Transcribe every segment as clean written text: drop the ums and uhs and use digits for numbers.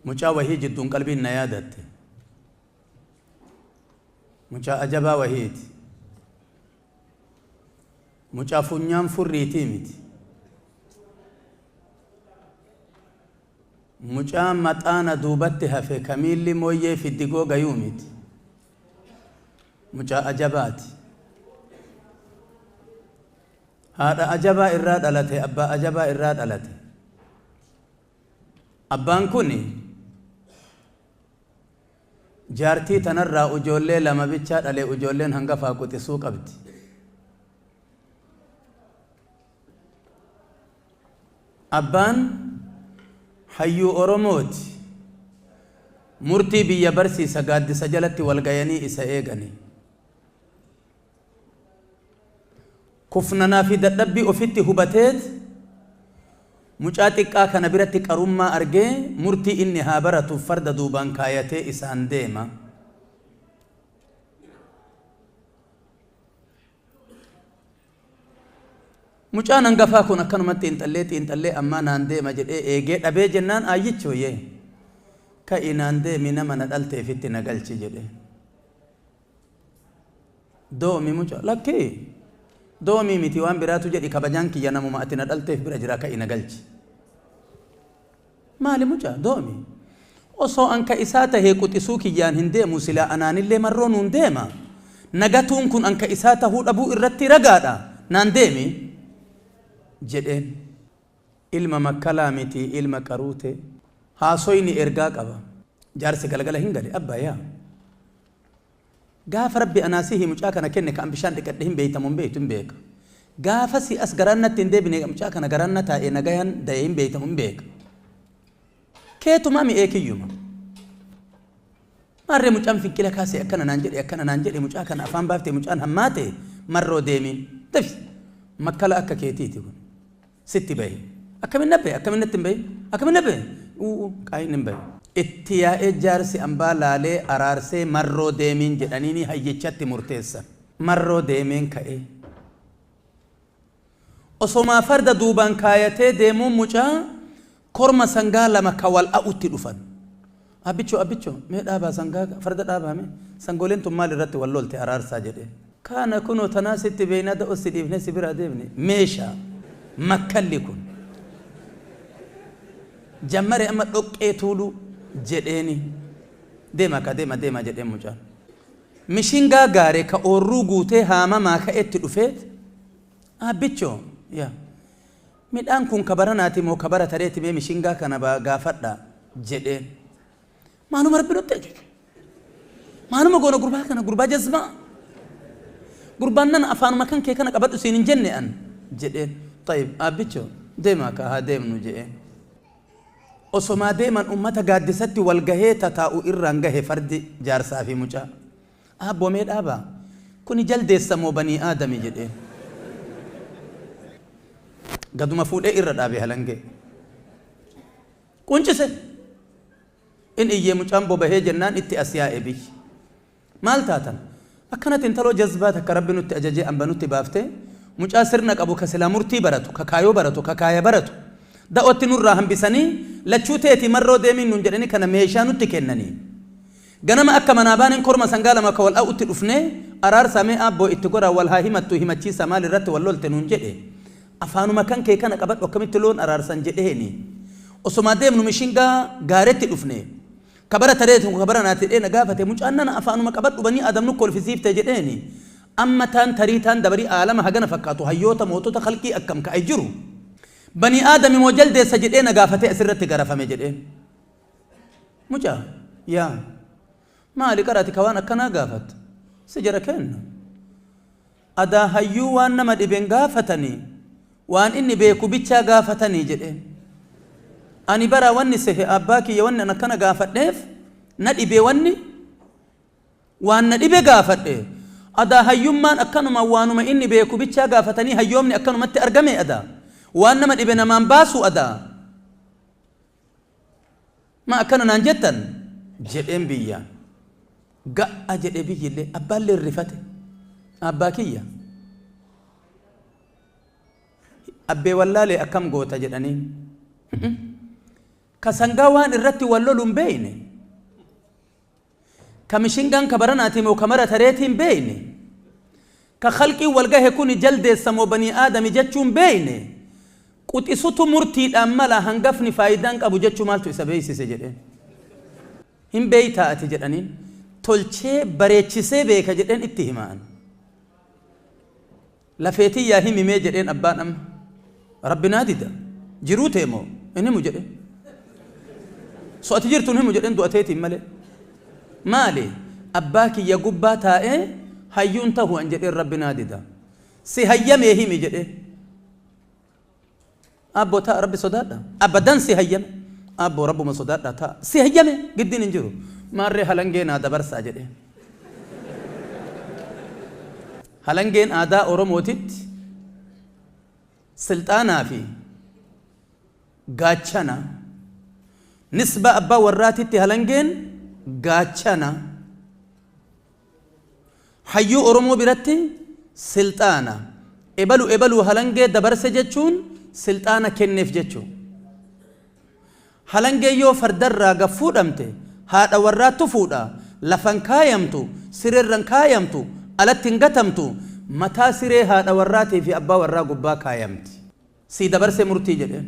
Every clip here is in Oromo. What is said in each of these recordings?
Mucaa wahii jidduun qalbiin na yaadatte. Mucaa ajabaa wahiiti. Mucaa funyaan furriitii miti. Mucaa maxaana duubatti hafe ka miilli mooyyee fiddigoo gayuu miti. Mucaa ajabaati. Haadha ajabaa irraa dhalate, abbaa ajabaa irraa dhalate. Abbaan kun jaartii tanarraa ujoollee lama bichaa dhale, ujoolleen hangafaa quxisuu qabdi. Abbaan hayyuu Oromooti. Murtii biyya barsiisa, gaaddisa jalatti wal gayanii isa eegani. Kufnanaa fi dadhabbii ofitti hubateet mucaa xiqqaa kana biratti qarummaa argee murtii inni haa baratuuf farda duubaan kaayatee isaan deema. Mucaan hangafaa kun akkanumatti xiinxallee xiinxallee ammaa naan deema jedhee eegee dhabee jennaan, aayyichoo yee, ka'i naan deemi, nama na dhalteefitti na galchi jedhee. Doomi mucaa, lakkii doomii miti, waan biraatu jedhi, kabajaan kiyya namuma ati na dhalteef bira jira, ka'i na galchi. Maali mucaa doomi? Osoo an ka isaa tahee quxisuu kiyyaan hin deemu, silaa anaanillee marroo nuun deema. Nagatuun kun an ka isaa tahuu dhabuu irratti ragaadha. Naan deemi jedheen. Ilma makkalaa miti, ilma qaruutee. Haasoyni ergaa qaba. Jaarsi galgala hin gale, abbaa yaa. Gaafa Rabbi anaa sihi mucaa kana kenne ka an bishaan dhiqadhe hin beeyta moo hin beeytu? Hin beeka. Gaafa si as garaan natti hin deebine mucaa kana garaan na taa'e nagayan daye hin beeyta moo hin beeka. Keetumaa mi'ee kiyyuma. Maarree mucaan finqila kaasee akkana naan jedhe, akkana naan jedhe, mucaa kana afaan baafte, mucaan hammaate, marroo deemiin. Dafi makkala akka keetiiti kun. Sitti bahe. Akkamin na bahe? Akkamin natti hin bahin? Akkamin na bahe? U'u qaayin hin bahe. Itti yaa'ee jaarsi ambaa laalee araarsee marroo deemiin jedhaniinii hayyichatti murteessan. Marroo deemeen ka'ee. Osomaa farda duubaan kaayatee deemuu mucaa korma sangaa lama ka wal a'utti dhufan. Abbichoo, abbichoo, mee dhaabaa sangaa, farda dhaabaa, mee sangooleen tun maal irratti wal lolte, araarsaa jedheen. Kaana kunoo tanaa sitti beeynaa, da'oo si dhiifnee si biraa deemne, meeshaa makkalli kun jammare amma dhoqqee tuuluu jedheeni. Deema ka, deema deema jedheen mucaan. Mishingaa gaare ka oorruu guutee haamamaa ka'etti dhufeet, abbichoo yaa, midhaan kun ka baranaati moo ka bara tareeti, mee mishingaa kana gaafadhaa jedheen. Maaluma Rabbi nutti ajaje? Maaluma goona gurbaa kana, gurbaa jazbaa? Gurbaan nana afaanuma kan kee kana qabadhu siin hin jenne an jedheen. Tayyib aabbicho, deemaa ka haa deemnu jedheen. Osomaa deeman ummata gaaddisatti wal gahee tataa'u irraan gahe fardi jaarsaa fi mucaa. Aabboo mee dhaabaa, kuni jaldeessa moo banii aadami jedheen. Gaduma fuudhee irra dhaabe halangee. Quncise. In iyyee mucaan bobahee jennaan itti as yaa'e biyyi. Maal taatan? Akkanatti intaloo jazbaa takka Rabbi nutti ajajee amba nutti baaftee, mucaa sirna qabu ka silaa murtii baratu, ka kaayoo baratu, ka kaaya baratu da'ootti nurraa hambisanii, lachuu teetii marroo deemiin nuun jedhanii kana meeshaa nutti kennanii. Ganama akka manaa baaneen korma sangaa lama ka wal a'utti dhufnee, araarsaa mee aabboo itti goraa, wal haa himattuu himachiisaa, maal irratti wal lolte nuun jedhe. Afaanuma kan kee kana qabadhu, akkamitti loon araarsan jedheeni. Osomaa deemnu mishingaa gaaretti dhufne. Ka bara tareeti ka bara naati jedhee na gaafate, mucaan nana afaanuma qabadhu banii aadam nu kolfisiifte jedheeni. Amma taan tarii taan dabarii aalama hagana fakkaatu hayyoota mootota khalqii akkam ka'e jiru. Banii aadami moo jaldeessa jedhee na gaafatee asirratti garafame jedheen. Mucaa yaa, maali qara ati ka waan akkanaa gaafattu? Si jara kenna. Adaa hayyuu waan nama dhiben gaafatanii, waan inni beeku bichaa gaafatanii jedheen. Ani bara wanni sehe abbaa kiyya, wanni an akkana gaafadheef na dhibe, wanni waan na dhibe gaafadhe. Adaa hayyummaan akkanuma waanuma inni beeku bichaa gaafatanii, hayyoomni akkanumatti argame? Adaa waan nama dhibe namaan baasu? Adaa ma akkana naan jettan jedheen biyyaan. Ga'a jedhe biyyillee, abbaallee rifate. Abbaa kiyya, abbee wallaalee akkam goota jedhaniin. Ka sangaa waan irratti wal lolu hin beeyne. Ka mishingaan ka baranaati moo ka mara tareetii hin beeyne. Ka khalqiin wal gahe kuni jaldeessa moo banii aadami jechuu hin beeyne. Quxisutu murtiidhaan mala hangafni faayidaan qabu jechuu maaltu isa beeysise jedheen. Hin beeytaa ati jedhaniin. Tolchee bareechisee beeka jedheen itti hima an. Lafee tiyyaa himi mee jedheen abbaan amma. Rabbi naa dida. Jiruu tee moo? Hin himu jedheen. So ati jirtu hin himu jedheen du'a teetiin malee. Maali? Abbaa kiyya gubbaa taa'ee hayyuun tahu an jedheen Rabbi naa dida. Si hayyamee himi jedheen. Aabboo ta'a Rabbi sodaadha. Abadan si hayyame. Aabboo Rabbuma sodaadhaa ta'a. Si hayyame giddiin hin jiru. Maarree halangee naa dabarsaa jedheen. Halangeen aadaa Oromootitti silxaanaa fi gaachana. Nisbaa abbaa warraatitti halangeen gaachana. Hayyuu Oromoo biratti silxaana. Ebalu ebaluu halangee dabarse jechuun silxaana kenneef jechuu. Halangeen yoo fardarraa gad fuudhamte haadha warraattu fuudha, lafan kaayamtu, sireerran kaayamtu, alatti hin gatamtu, mataa siree haadha warraatii fi abbaa warraa gubbaa kaayamti. Sii dabarse murtii jedheen.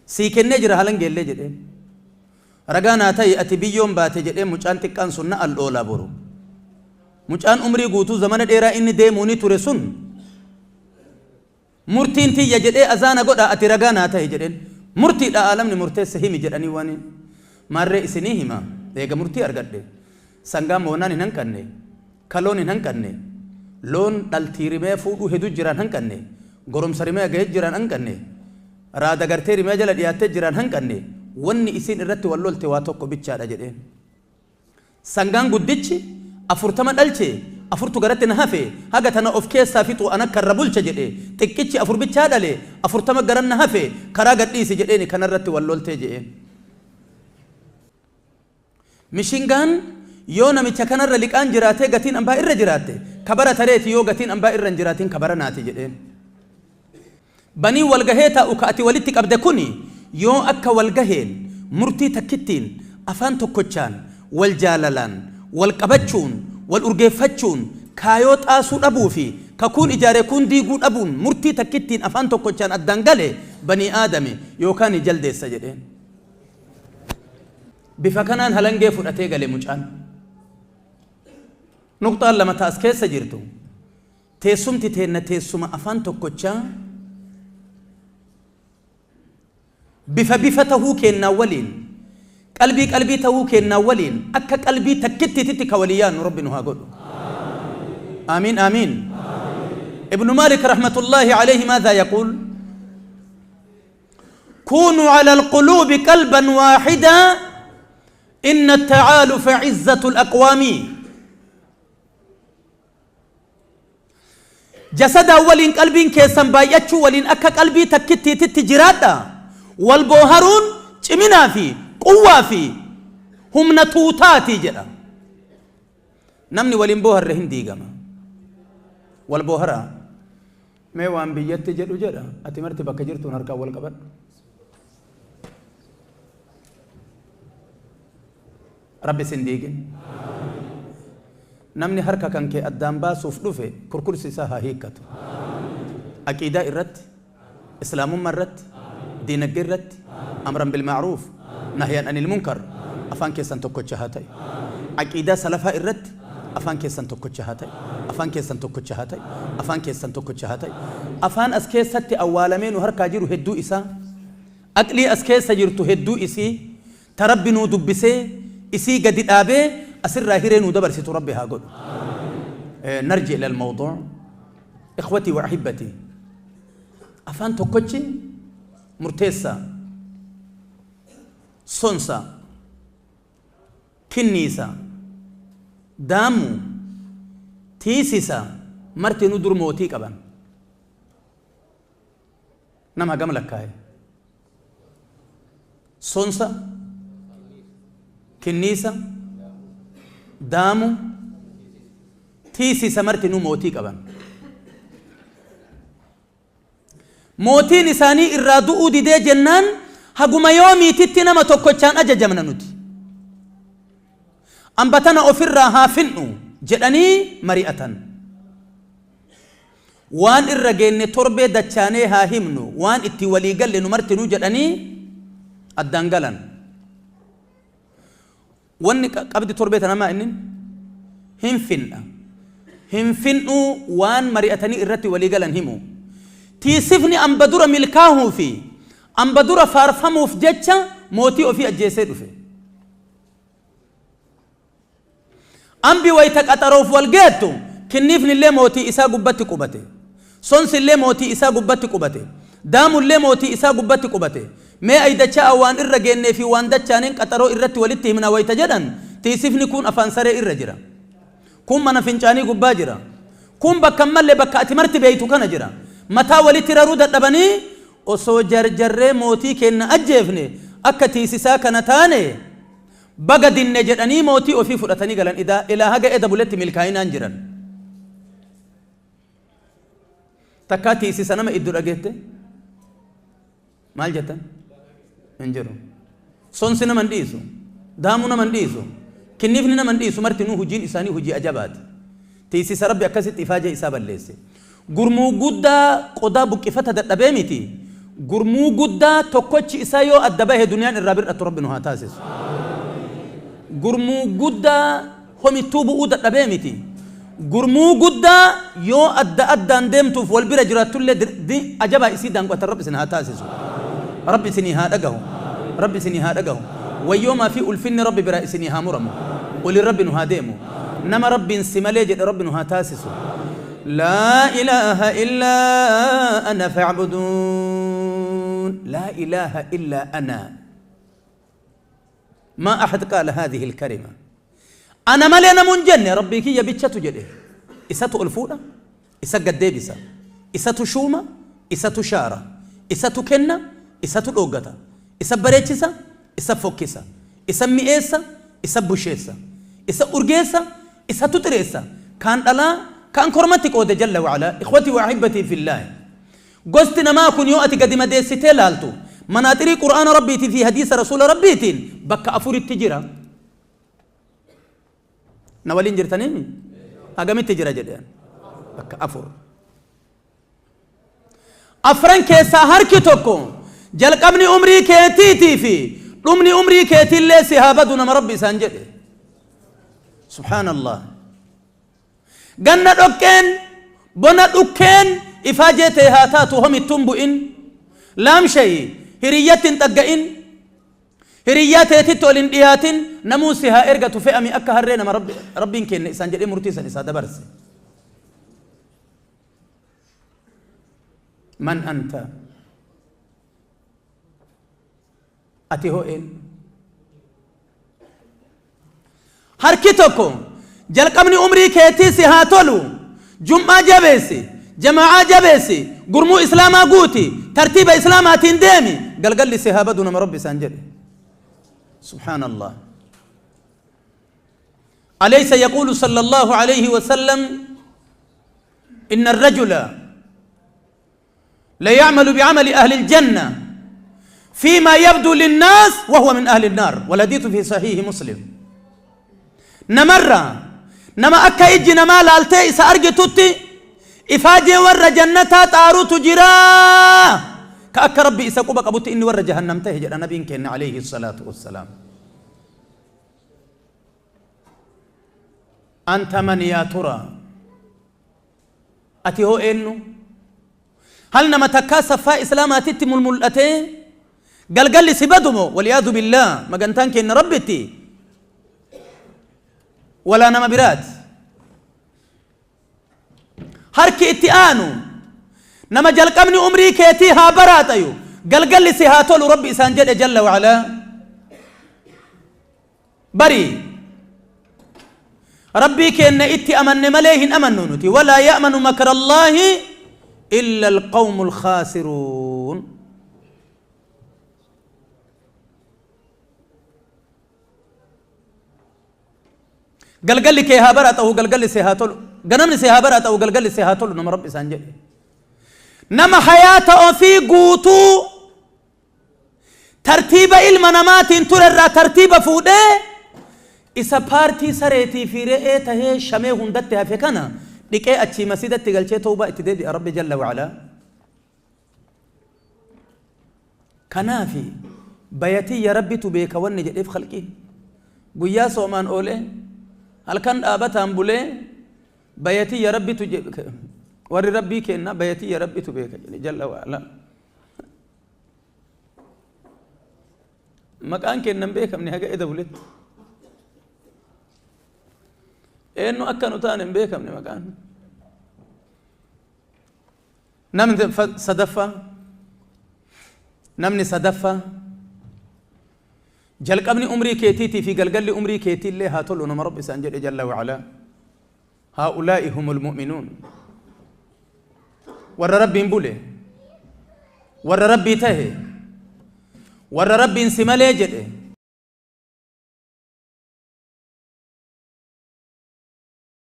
Sii kennee jira halangeellee jedheen. Ragaa naa ta'i ati biyyoon baate jedhee mucaan xiqqaan sun na al'oola boru. Mucaan umrii guutuu zamana dheeraa inni deemuuni ture sun murtiin tiyya jedhee azaana godha ati ragaa naa ta'i jedheen. Murtiidha aalamni murteesse himi jedhanii waan maarree isinii hima eega murtii argadhe sangaa moonaan hin hanqanne kaloon hin hanqanne loon dhaltii rimee fuudhuu hedu jiraan hanqanne goromsa rimee gahee jiraan hanqanne Raada gartee rimaa jala dhiyaattee jiraan hanqanne, wanni isiin irratti wal lolte waa tokko bichaadha jedheen. Sangaan guddichi 40 dhalche, afurtu garatti na hafe, haga tana of keessaa fixuu ana karra bulcha jedhe, xiqqichi 4 bichaa dhale, 40 garan na hafe, karaa gad dhiisi jedheeni kanarratti wal loltee je'een. Mishingaan yoo namicha kanarra liqaan jiraatee gatiin ambaa irra jiraatte ka bara tareeti yoo gatiin ambaa irra hin jiraatin ka baranaati jedheen. Baniin walgahee taa'u ka ati walitti qabde kuni yoo akka walgaheen murtii takkittiin afaan tokkochaan wal jaalalaan wal qabachuun wal urgeeffachuun kaayoo xaasuu dhabuu fi ka kuun ijaare kuun diiguu dhabuun murtii takkittiin afaan tokkochaan addaan gale banii aadami yookaani jaldeessa jedheen. Bifa kanaan halangee fudhatee gale mucaan. Nuqxaan lama ta as keessa jirtu teessumti teenna teessuma afaan tokkochaa bifa bifa tahuu keennaa waliin qalbii qalbii tahuu keennaa waliin akka qalbii takkittiititti ka walii yaannu Rabbi nu haa godhu. Aamiin aamiin. Ibnu Maalik rahmatullaahi alayhi maadhaa yaquul? كونوا على القلوب قلبا واحدا إن التعالف عزة الأقوام جسدا ولين قلبين كيسان بايتشو ولين أكا قلبي تكتي تتجرادا والبوهرون cimina fi quwwaa fi humna tuutaati jedha. Namni waliin booharre hin diigama. Wal booharaa. Mee waan biyyatti jedhu jedha ati marti bakka jirtuun harkaan wal qabadhu. Rabbi sin diigin. Namni harka kan kee addaan baasuuf dhufe kurkursi isaa haa hiikkatu. Aqiidaa irratti, Islaamummaa irratti, diinagdee irratti, amran bil ma'ruuf, nahyan anil munkar afaan keessan tokkocha haa ta'e. Aqiidaa salafaa irratti afaan keessan tokkocha haa ta'e. Afaan keessan tokkocha haa ta'e. Afaan keessan tokkocha haa ta'e. Afaan as keessatti awwaalamee nu harkaa jiru hedduu isaa, aqlii as keessa jirtu hedduu isii, ta Rabbi nuu dubbisee isii gadi dhaabee asirraa hiree nuu dabarsitu Rabbi haa godhu. Narji ila al-mawduu. Ikhwatii wa ahibbatii. Afaan tokkochi murteessaa, sonsa, kinniisa, daammu, tiisisa martinuu dur mootii qaban. Nama hagam lakkaaye? Sonsa, kinniisa, daamu, tiisisa martinuu mootii qaban. Mootiin isaanii irraa du'uu didee jennaan Haguma yoomiititti nama tokkochaan ajajamna nuti? Amba tana ofirraa haa fin'u jedhanii mari'atan. Waan irra geenne torbee dachaanee haa himnu, waan itti walii galle nu martinuu jedhanii addaan galan. Wanni qabdi torbee tana maa innin? Hin fin'a. Hin fin'uu waan mari'atanii irratti walii galan himu. Tiisifni amba dura milkaahuu fi amba dura faarfamuuf jecha mootii ofii ajjeesee dhufe. Ambi wayta qaxaroof wal geettu kinniifnillee mootii isaa gubbatti qubate. Sonsillee mootii isaa gubbatti qubate. Daamullee mootii isaa gubbatti qubate. Mee aydacha'a waan irra geennee fi waan dachaaneen qaxaroo irratti walitti himna wayta jedhan tiisifni kuun afaan saree irra jira. Kuun mana fincaanii gubbaa jira. Kuun bakka hin malle bakka ati marti beeytu kana jira. Mataa walitti raruu dadhabanii osoo jarjarree mootii keenna ajjeefne akka tiisisaa kana taane Baga dinne jedhanii mootii ofii fudhatanii galan idaa ilaa haga eda buletti milkaa'inaan jiran. Takkaa tiisisa nama iddu dhageette? Maal jettan? Hin jiru. Sonsi nama hin dhiisu. Daamuu nama hin dhiisu. Kinniifni nama hin dhiisu martinuu hujiin isaanii hujii ajabaati. Tiisisa Rabbi akkasitti ifaajee isaa balleesse. Gurmuu guddaa qodaa buqqifata dadhabee miti, gurmuu guddaa tokkochi isaa yoo adda bahe duniyaan irraa bir'attu Rabbi nu haa taasisu. Gurmuu guddaa homittuu bu'uu dadhabee miti, gurmuu guddaa yoo adda addaan deemtuuf wal bira jiraattullee ajabaa isii daanqatan Rabbi isin haa taasisu. Rabbi isinii haa dhagahu. Rabbi isinii haa dhagahu. Wayyoomaa fi ulfinni Rabbi biraa isinii haa muramu. Olin Rabbi nu haa deemu. Nama Rabbiin si malee jedhe Rabbi nu haa taasisu. Laa ilaaha illaa ana fa'buduun. Laa ilaaha illaa ana. Maa ahad qaala haadhihi alkalima. Ana malee namu hin jenne Rabbii kiyya bichatu jedhe. Isatu ol fuudha, isa gad deebisa, isatu shuuma, isatu shaara, isatu kenna, isatu dhooggata, isa bareechisa, isa fokkisa, isa mi'eessa, isa busheessa, isa urgeessa, isatu xireessa, kaan dhalaa, kaan kormatti qoode jalla wa'alaa. Ikhwatii wa ahibbatii fillaahi. Gosti namaa kun yoo ati gadi madeessitee laaltu manaaxirii Qur'aana Rabbiitii fi hadiisa Rasuula Rabbiitiin bakka afuritti jira. Na waliin jirtaniimi? Hagamitti jira jedheen? Bakka afur. Afran keessaa harki tokko jalqabni umrii keetiitii fi dhumni umrii keetiillee si haa badu nama Rabbi isaan jedhe. Subhaanallah. Ganna dhoqqeen, bona dhukkeen ifaajee tee haa taatu homittu hin bu'in. Laamshayi, hiriyyatti hin xagga'in. Hiriyyaa teetitti ol hin dhiyaatin, namuu si haa ergatu fe'ami akka harree nama Rabbi, Rabbiin kenne isaan jedhee murtii san isaa dabarse. Man anta? Ati hoo eenyu? Harki tokko jalqabni umrii keetii si haa tolu, jum'aa jabeessi, jamaa'aa jabeessi, gurmuu islaamaa guuti, tartiiba islaamaatiin deemi, galgalli si haa badu nama Rabbi isaan jedhe. Subhaanallah. Alaysa yaquulu sallallahu alayhi wa sallam inna ar-rajula ليعمل بعمل أهل الجنة فيما يبدو للناس وهو من أهل النار والحديث في صحيح مسلم نمر نما أكا إجي نما لالتي إسا أرجتوتي إفاجي ور جنة تارو تجرا كأكا ربي إسا قبك أبوتي إني ور جهنم تهجر نبي كان عليه الصلاة والسلام أنت من يا ترى Ati hoo eennu? Hal nama takkaa saffaa islaamaatitti mulmul'atee galgalli si badu moo? Wal'iyaadu billaah magantaan keenna Rabbitti walaa nama biraati. Harki itti aanu nama jalqabni umrii keetii haa baraaxayu galgalli si haa tolu Rabbi isaan jedhe jalla wa'alaa. Bari Rabbii keenna itti amanne malee hin amannu nuti. Walaa ya'manu makrallaahi illa alqawmul khaasiruun. Galgalli kee haa baraxahu galgalli si haa tolu. Ganamni si haa baraxahu galgalli si haa tolu nama Rabbi isaan jedhe. Nama hayaata ofii guutuu Tartiiba ilma namaatiin ture irraa tartiiba fuudhee isa paartii sareetii fi re'ee tahee shamee hundatti hafe kana dhiqee achii masjidatti galchee tawbaa itti deebi'a Rabbi jalla wa'alaa. Kanaafi bayatiyya Rabbitu beeka wanni jedheef khalqiin. Guyyaa soomaan oolee, halkan dhaabataan bulee, bayatiyya Rabbitu warri Rabbii keenna bayatiyya Rabbitu beeka jedhe jalla wa'alaa. Maqaan keenna hin beekamne haga eda buletti. Eenyu akka nu taane hin beekamne maqaan. Namni sadaffaa namni sadaffaa jalqabni umrii keetiitii fi galgalli umrii keetiillee haa tolu nama Rabbi isaan jedhe jalla wa'alaa. Haa'ulaa'i humul mu'minuun. Warra Rabbiin bule, warra Rabbii tahe, warra Rabbiin si malee jedhe,